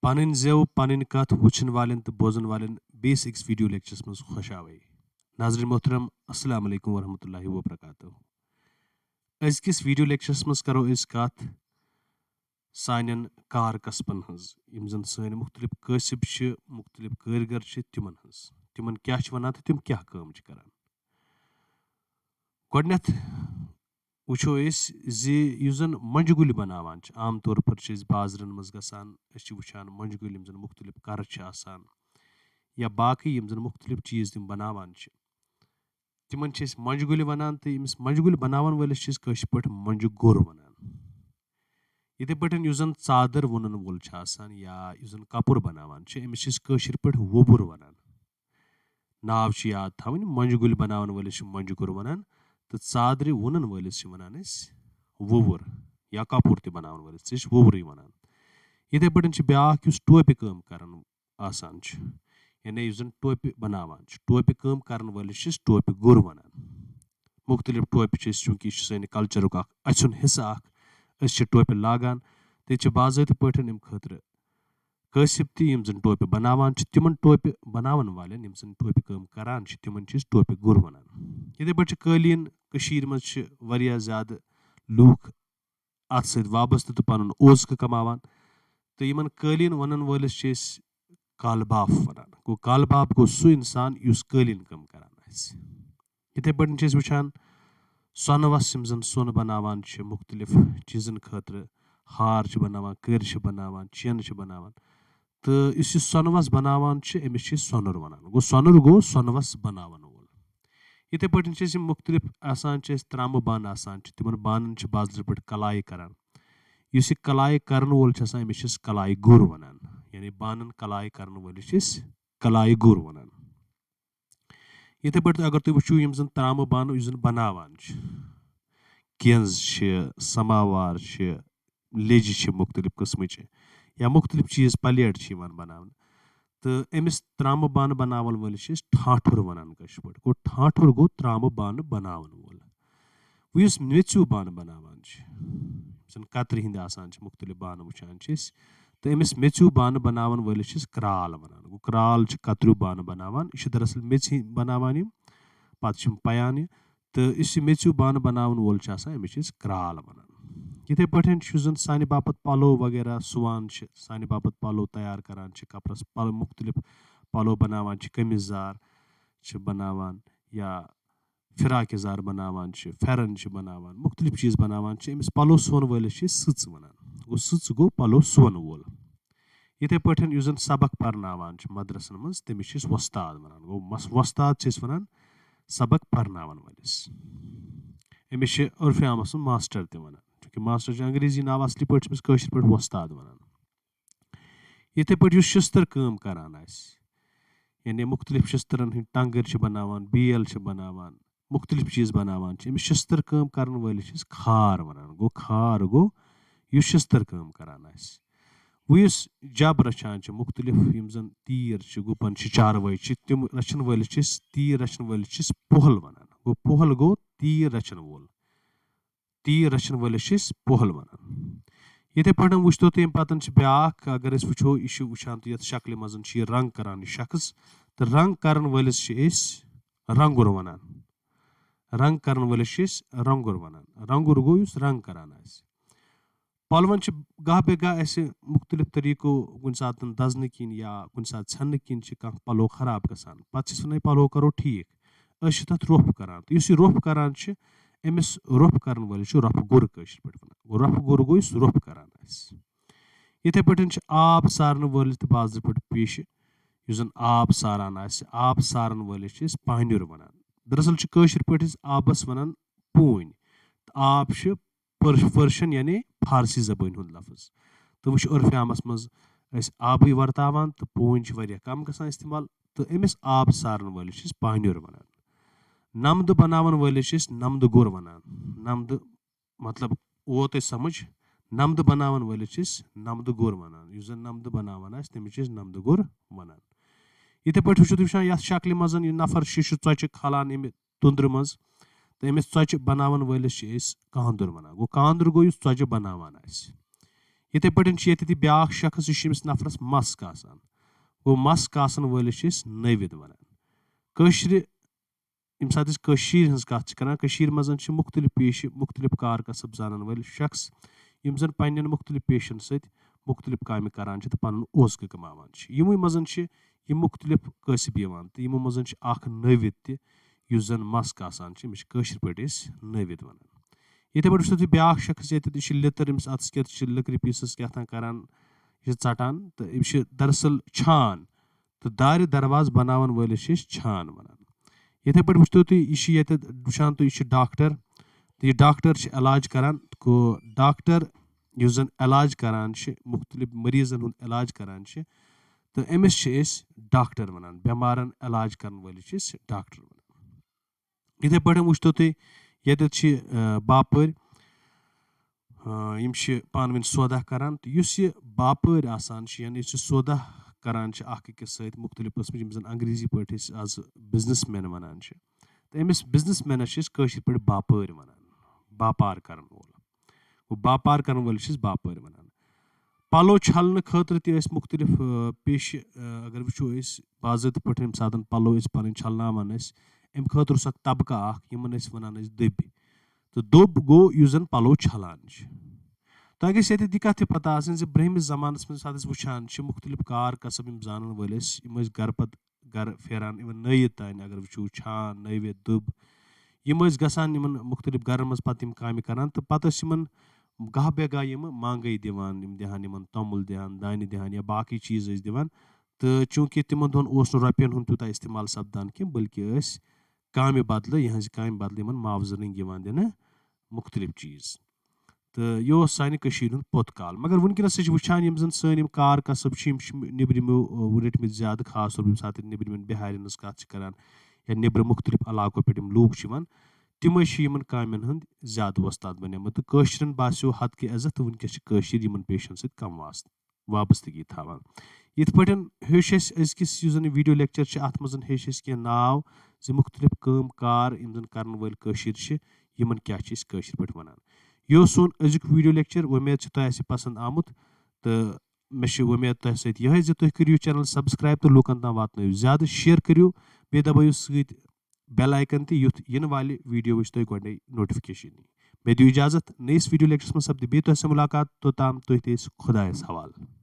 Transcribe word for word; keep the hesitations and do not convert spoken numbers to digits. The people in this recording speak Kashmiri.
پنٕنۍ زٮ۪و، پنٕنۍ کتھ وٕچھن والٮ۪ن تہٕ بوزن والٮ۪ن بیٚیِس أکِس ویڈیو لیکچرس منٛز خۄش آوے۔ ناظرین محترم، السلام علیکم ورحمۃ اللہ وبرکاتہ۔ أزکِس ویڈیو لیکچرس منٛز کرو أسۍ کتھ سانٮ۪ن کار کسبن ہٕنٛز، یِم زن سٲنۍ مُختٔلِف کٲسِب چھِ، مُختٔلِف کٲرۍ گر چھِ، تِمن ہٕنٛز، تِمن کیٛاہ چھِ ونان تہٕ تِم کیٛاہ کٲم چھِ کران۔ گۄڈٕنٮ۪تھ وٕچھو أسۍ زِ یُس زَن مۄنٛجہِ گُلۍ بَناوان چھِ، عام طور پر چھِ أسۍ بازرَن منٛز گژھان، أسۍ چھِ وٕچھان مۄنٛجہِ گُلۍ یِم زَن مُختٔلِف کَرٕ چھِ آسان یا باقٕے یِم زَن مُختٔلِف چیٖز تِم بَناوان چھِ، تِمَن چھِ أسۍ مۄنٛجہِ گُلۍ وَنان۔ تہٕ ییٚمِس مۄنٛجہِ گُلۍ بَناوَن وٲلِس چھِ أسۍ کٲشِر پٲٹھۍ مۄنٛجہِ گوٚر وَنان۔ یِتھَے پٲٹھۍ یُس زَن ژادر وُنَن وول چھُ آسان یا یُس زَن کَپُر بَناوان چھِ، أمِس چھِ أسۍ کٲشِر پٲٹھۍ ووٚبُر وَنان۔ ناو چھِ یاد تھاوٕنۍ، مۄنٛجہِ گُلۍ بَناوَن وٲلِس چھِ مۄنٛجہِ گوٚر وَنان تہٕ ژادرِ وُنَن وٲلِس چھِ وَنان أسۍ ووٚبُر، یا کَپُر تہِ بَناوَن وٲلِس تہِ چھِ ووٚبرٕے وَنان۔ یِتھَے پٲٹھۍ چھِ بیٛاکھ یُس ٹوپہِ کٲم کَرَن آسان چھِ، یعنی یُس زَن ٹوپہِ بَناوان چھِ، ٹوپہِ کٲم کَرَن وٲلِس چھِ أسۍ ٹوپہِ گوٚر وَنان۔ مُختٔلِف ٹوپہِ چھِ أسۍ، چوٗنٛکہِ یہِ چھُ سانہِ کلچرُک اَکھ اَژھیُن حِصہٕ اَکھ، أسۍ چھِ ٹوپہِ لاگان تہٕ ییٚتہِ چھِ باضٲبطہٕ پٲٹھۍ اَمہِ خٲطرٕ کٲسِب تہِ، یِم زَن ٹوپہِ بَناوان چھِ، تِمَن ٹوپہِ بَناوَن والٮ۪ن، یِم زَن ٹوپہِ کٲم کَران چھِ، تِمَن چھِ أسۍ ٹوپہِ گوٚر وَنان۔ یِتھَے پٲٹھۍ چھِ قٲلیٖن، کٔشیٖرِ منٛز چھِ واریاہ زیادٕ لوٗکھ اَتھ سۭتۍ وابستہٕ تہٕ پَنُن اوزکہٕ کَماوان، تہٕ یِمَن قٲلیٖن وَنَن وٲلِس چھِ أسۍ کالباف وَنان۔ گوٚو، کالباف گوٚو سُہ اِنسان یُس قٲلیٖن کٲم کَران آسہِ۔ یِتھَے پٲٹھۍ چھِ أسۍ وٕچھان سۄنوَس، یِم زَن سۄن بَناوان چھِ مُختٔلِف چیٖزَن خٲطرٕ، ہار چھِ بَناوان، کٔرۍ چھِ بَناوان، چینہٕ چھِ بَناوان۔ تہٕ یُس یہِ سۄنوَس بَناوان چھِ، أمِس چھِ أسۍ سۄنُر وَنان۔ گوٚو، سۄنُر گوٚو سۄنوَس بَناوَن وول۔ یِتھَے پٲٹھۍ چھِ أسۍ یِم مُختٔلِف آسان چھِ، أسۍ ترٛامہٕ بانہٕ آسان چھِ، تِمَن بانَن چھِ باضٲبطہٕ پٲٹھۍ کَلایہِ کَران۔ یُس یہِ کَلایہِ کَرَن وول چھِ آسان، أمِس چھِ أسۍ کَلایہِ گوٚر وَنان۔ یعنی بانَن کَلایہِ کَرَن وٲلِس چھِ أسۍ کَلایہِ گوٚر وَنان۔ یِتھَے پٲٹھۍ اگر تُہۍ وٕچھِو، یِم زَن ترٛامہٕ بانہٕ یُس زَن بَناوان چھِ، کینٛز چھِ، سَماوار چھِ، لیٚجہِ چھِ مُختٔلِف قٕسمٕچہِ، یا مُختٔلِف چیٖز، پَلیٹ چھِ یِوان بَناونہٕ۔ تہٕ أمِس ترٛامہٕ بانہٕ بَناوَن وٲلِس چھِ أسۍ ٹھانٛٹھُر وَنان کٲشِر پٲٹھۍ۔ گوٚو، ٹھانٛٹھُر گوٚو ترٛامہٕ بانہٕ بَناوَن وول۔ وۄنۍ یُس میٚژِو بانہٕ بَناوان چھِ، یِم زَن کَترِ ہِنٛدۍ آسان چھِ، مُختٔلِف بانہٕ وٕچھان چھِ أسۍ، تہٕ أمِس میٚژِو بانہٕ بَناوَن وٲلِس چھِ أسۍ کرٛال وَنان۔ گوٚو، کرٛال چھِ کَتریوٗ بانہٕ بَناوان، یہِ چھِ دراصل میٚژِ ہِنٛدۍ بَناوان یِم، پَتہٕ چھِ یِم پَیان یہِ۔ تہٕ یُس یہِ میٚژِو بانہٕ بَناوَن وول چھُ آسان، أمِس چھِ أسۍ کرٛال وَنان۔ یِتھَے پٲٹھۍ چھُ یُس زَن سانہِ باپَتھ پَلو وغیرہ سُوان چھِ، سانہِ باپَتھ پَلو تیار کَران چھِ، کَپرَس پَل-، مُختٔلِف پَلو بَناوان چھِ، قمیٖض یَزار چھِ بَناوان یا فِراک یَزار بَناوان چھِ، پھٮ۪رَن چھِ بَناوان، مُختٔلِف چیٖز بَناوان چھِ، أمِس پَلو سُوَن وٲلِس چھِ أسۍ سٕژ وَنان۔ گوٚو، سٕژ گوٚو پَلو سُوَن وول۔ یِتھَے پٲٹھۍ یُس زَن سبق پَرناوان چھِ مدرسَن منٛز، تٔمِس چھِ أسۍ وۄستاد وَنان۔ گوٚو، مَس-، وۄستاد چھِ أسۍ وَنان سبق پَرناوَن وٲلِس۔ أمِس چھِ عرفِ عامَس منٛز ماسٹر تہِ وَنان، چوٗنٛکہِ ماسٹر چھُ انگریزی ناو، اَصلی پٲٹھۍ چھِ أمِس کٲشِر پٲٹھۍ وۄستاد وَنان۔ یِتھَے پٲٹھۍ یُس شِستٕر کٲم کَران آسہِ، یعنی مُختٔلِف شِستٕرَن ہٕنٛدۍ ٹنٛگٕرۍ چھِ بَناوان، بیل چھِ بَناوان، مُختٔلِف چیٖز بَناوان چھِ، أمِس شِستٕر کٲم کَرَن وٲلِس چھِ أسۍ کھار وَنان۔ گوٚو، کھار گوٚو یُس شِستٕر کٲم کَران آسہِ۔ وۄنۍ یُس جَب رَچھان چھِ، مُختٔلِف یِم زَن تیٖر چھِ، گُپَن چھِ، چاروٲے چھِ، تِم رَچھَن وٲلِس چھِ أسۍ، تیٖر رَچھَن وٲلِس چھِ أسۍ پۄہَل وَنان۔ گوٚو، پۄہَل گوٚو تیٖر رَچھَن وول۔ تیٖر رَچھَن وٲلِس چھِ أسۍ پۄہَل وَنان۔ یِتھَے پٲٹھۍ وٕچھتو تُہۍ، اَمہِ پَتَن چھِ بیٛاکھ، اگر أسۍ وٕچھو، یہِ چھُ وٕچھان تُہۍ یَتھ شکلہِ منٛز چھِ یہِ رنٛگ کَران یہِ شخص، تہٕ رنٛگ کَرَن وٲلِس چھِ أسۍ رنٛگُر وَنان۔ رنٛگ کَرَن وٲلِس چھِ أسۍ رنٛگُر وَنان۔ رنٛگُر گوٚو یُس رنٛگ کَران آسہِ۔ پَلوَن چھِ گاہ بے گاہ اَسہِ مُختٔلِف طریٖقو کُنہِ ساتہٕ دَزنہٕ کِنۍ یا کُنہِ ساتہٕ ژھٮ۪نہٕ کِنۍ چھِ کانٛہہ پَلو خراب گژھان۔ پَتہٕ چھِ أسۍ وَنان، "یہِ پَلو کَرو ٹھیٖک۔" أسۍ چھِ تَتھ روٚف کَران۔ تہٕ یُس یہِ روٚف کَران چھِ، أمِس روٚف کَرَن وٲلِس چھُ رۄفہٕ گوٚر کٲشِر پٲٹھۍ وَنان۔ گوٚو، رۄفہٕ گوٚر گوٚو یُس روٚف کَران آسہِ۔ یِتھَے پٲٹھۍ چھِ آب سارنہٕ وٲلِس تہِ باضٲبطہٕ پٲٹھۍ پیشہٕ، یُس زَن آب ساران آسہِ۔ آب سارَن وٲلِس چھِ أسۍ پانیُر وَنان۔ دراصل چھِ کٲشِر پٲٹھۍ أسۍ آبَس وَنان پوٗنۍ۔ تہٕ آب چھِ پٔر-، پٔرشَن یعنی فارسی زبٲنۍ ہُنٛد لفظ۔ تہٕ وۄنۍ چھُ عرفِ عامَس منٛز أسۍ آبٕے ورتاوان تہٕ پوٗنۍ چھِ واریاہ کم گژھان استعمال۔ تہٕ أمِس آب سارَن وٲلِس چھِ أسۍ پانیُر وَنان۔ نَمدٕ بَناوَن وٲلِس چھِ أسۍ نَمدٕ گوٚر وَنان۔ نَمدٕ مطلب، اوٚوا تۄہہِ سمجھ؟ نَمدٕ بَناوَن وٲلِس چھِ أسۍ نَمدٕ گوٚر وَنان۔ یُس زَن نَمدٕ بَناوان آسہِ، تٔمِس چھِ أسۍ نَمدٕ گوٚر وَنان۔ یِتھَے پٲٹھۍ وٕچھِو تُہۍ وٕچھان، یَتھ شکلہِ منٛز یہِ نفر چھِ، یہِ چھُ ژۄچہِ کھالان اَمہِ تُندرِ منٛز، تہٕ أمِس ژۄچہِ بَناوَن وٲلِس چھِ أسۍ کاندُر وَنان۔ گوٚو، کاندُر گوٚو یُس ژۄچہِ بَناوان آسہِ۔ یِتھَے پٲٹھۍ چھِ ییٚتہِ تہِ بیٛاکھ شخص، یہِ چھِ ییٚمِس نفرَس مَس کاسان۔ گوٚو، مَس کاسَن وٲلِس چھِ أسۍ نٲوِد وَنان۔ کٲشرِ، ییٚمہِ ساتہٕ أسۍ کٔشیٖرِ ہٕنٛز کَتھ چھِ کَران، کٔشیٖرِ منٛز چھِ مُختلِف پیشہِ، مُختلِف کار کسب زانَن وٲلۍ شخص، یِم زَن پنٛنٮ۪ن مُختلِف پیشَن سۭتۍ مُختلِف کامہِ کَران چھِ تہٕ پَنُن اوزقہٕ کَماوان چھِ۔ یِموٕے منٛز چھِ یِم مُختلِف کٲسِب یِوان تہٕ یِمو منٛز چھِ اَکھ نٲوِد تہِ، یُس زَن مَس کاسان چھِ، أمِس چھِ کٲشِر پٲٹھۍ أسۍ نٲوِد وَنان۔ یِتھَے پٲٹھۍ وٕچھو تُہۍ بیٛاکھ شخص ییٚتٮ۪تھ، یہِ چھِ لِتٕر، أمِس اَتھَس کٮ۪تھ چھِ لٔکرِ پیٖسَس کیٛاہ تام کَران، یہِ چھِ ژَٹان تہٕ أمِس چھِ دَراصٕل چھان تہٕ دارِ دروازٕ بَناوَن وٲلِس چھِ أسۍ چھان وَنان۔ یِتھَے پٲٹھۍ وٕچھتو تُہۍ، یہِ چھِ ییٚتٮ۪تھ وٕچھان تُہۍ، یہِ چھِ ڈاکٹر تہٕ یہِ ڈاکٹر چھِ علاج کَران۔ گوٚو، ڈاکٹر یُس زَن علاج کَران چھِ، مُختلِف مٔریٖضَن ہُنٛد علاج کَران چھِ، تہٕ أمِس چھِ أسۍ ڈاکٹر وَنان، بٮ۪مارَن علاج کَرَن وٲلِس چھِ أسۍ ڈاکٹر وَنان۔ یِتھَے پٲٹھۍ وٕچھتو تُہۍ، ییٚتٮ۪تھ چھِ، آ، باپٲرۍ، آ، یِم چھِ پانہٕ ؤنۍ سودا کَران، تہٕ یُس یہِ باپٲرۍ آسان چھِ، یعنی یُس یہِ سودا کَران چھِ اَکھ أکِس سۭتۍ مُختلِف قٕسمٕچ، یِم زَن انگریزی پٲٹھۍ أسۍ آز بِزنِس مین وَنان چھِ، تہٕ أمِس بِزنِس مینَس چھِ أسۍ کٲشِر پٲٹھۍ باپٲرۍ وَنان، باپار کَرَن وول۔ گوٚو، باپار کَرَن وٲلِس چھِ أسۍ باپٲرۍ وَنان۔ پَلو چھَلنہٕ خٲطرٕ تہِ ٲسۍ مُختلِف، آ، پیشہِ، آ، اگر وٕچھو أسۍ باضٲبطہٕ پٲٹھۍ ییٚمہِ ساتَن پَلو أسۍ پَنٕنۍ چھَلناوان ٲسۍ، اَمہِ خٲطرٕ اوس اَکھ طبقہٕ اَکھ، یِمَن ٲسۍ وَنان ٲسۍ دٔبۍ۔ تہٕ دوٚب گوٚو یُس زَن پَلو چھَلان چھِ۔ تۄہہِ گژھِ ییٚتہِ یہِ کَتھ تہِ پَتہ آسٕنۍ زِ برٛہمِس زمانَس منٛز ییٚمہِ ساتہٕ أسۍ وٕچھان چھِ مُختلِف کار کسب یِم زانَن وٲلۍ ٲسۍ، یِم ٲسۍ گَرٕ پَتہٕ گَرٕ پھیران، even نٲیِد تانۍ اگر وٕچھو، چھان، نٲوِد، دُب، یِم ٲسۍ گژھان یِمَن مُختلِف گَرَن منٛز پَتہٕ یِم کامہِ کَران تہٕ پَتہٕ ٲسۍ یِمَن گاہ بے گاہ یِم مانٛگَے دِوان، یِم دِہَن یِمَن توٚمُل دِہَن، دانہِ دِہَن یا باقٕے چیٖز ٲسۍ دِوان۔ تہٕ چوٗنٛکہِ تِمَن دۄہَن اوس نہٕ رۄپیَن ہُنٛد تیوٗتاہ استعمال سَپدان کینٛہہ، بلکہِ ٲسۍ کامہِ بدلہٕ، یِہٕنٛزِ کامہِ بدلہٕ یِمَن معاوضہٕ رٔنٛگۍ یِوان دِنہٕ مُختلِف چیٖز۔ تہٕ یہِ اوس سانہِ کٔشیٖرِ ہُنٛد پوٚت کال۔ مگر وٕنکیٚنَس أسۍ چھِ وٕچھان، یِم زَن سٲنۍ یِم کار کَسٕب چھِ، یِم چھِ نیٚبرِمو، آ، رٔٹمٕتۍ زیادٕ، خاص طور ییٚمہِ ساتہٕ نیٚبرِمٮ۪ن بِہارٮ۪ن ہٕنٛز کَتھ چھِ کَران یا نیٚبرٕ مُختلِف علاقو پٮ۪ٹھ یِم لوٗکھ چھِ یِوان، تِمَے چھِ یِمَن کامٮ۪ن ہٕنٛدۍ زیادٕ وۄستاد بَنیمٕتۍ۔ تہٕ کٲشرٮ۪ن باسیو حد کہِ عزت، تہٕ وٕنکیٚس چھِ کٲشِرۍ یِمَن پیشَن سۭتۍ کَم واسطہٕ۔ وابستگی تھاوان۔ یِتھ پٲٹھۍ ہیوٚچھ اَسہِ أزکِس یُس زَن video lecture چھِ، اَتھ منٛز ہیوٚچھ اَسہِ کینٛہہ ناو زِ مُختلِف کٲم کار یِم زَن کَرَن وٲلۍ کٲشِرۍ چھِ، یِمَن کیٛاہ چھِ أسۍ کٲشِرۍ پٲٹھۍ وَنان۔ یہِ اوس سون أزیُک video lecture۔ وۄمید چھِ تۄہہِ آسہِ پَسنٛد آمُت، تہٕ مےٚ چھِ وۄمید تۄہہِ سۭتۍ یِہوٚے زِ تُہۍ کٔرِو یہِ channel subscribe تہٕ لوٗکَن تام واتنٲیِو زیادٕ، share کٔرِو، بیٚیہِ دَبٲیِو سۭتۍ bell icon تہِ، یُتھ یِنہٕ والہِ videoٕچ تۄہہِ گۄڈَے notification یی۔ مےٚ دِیِو اِجازت، نٔیِس video lectureَس منٛز سَپدِ بیٚیہِ تۄہہِ سۭتۍ مُلاقات، توٚتام تُہۍ تہِ ٲسِو خۄدایَس حوالہٕ۔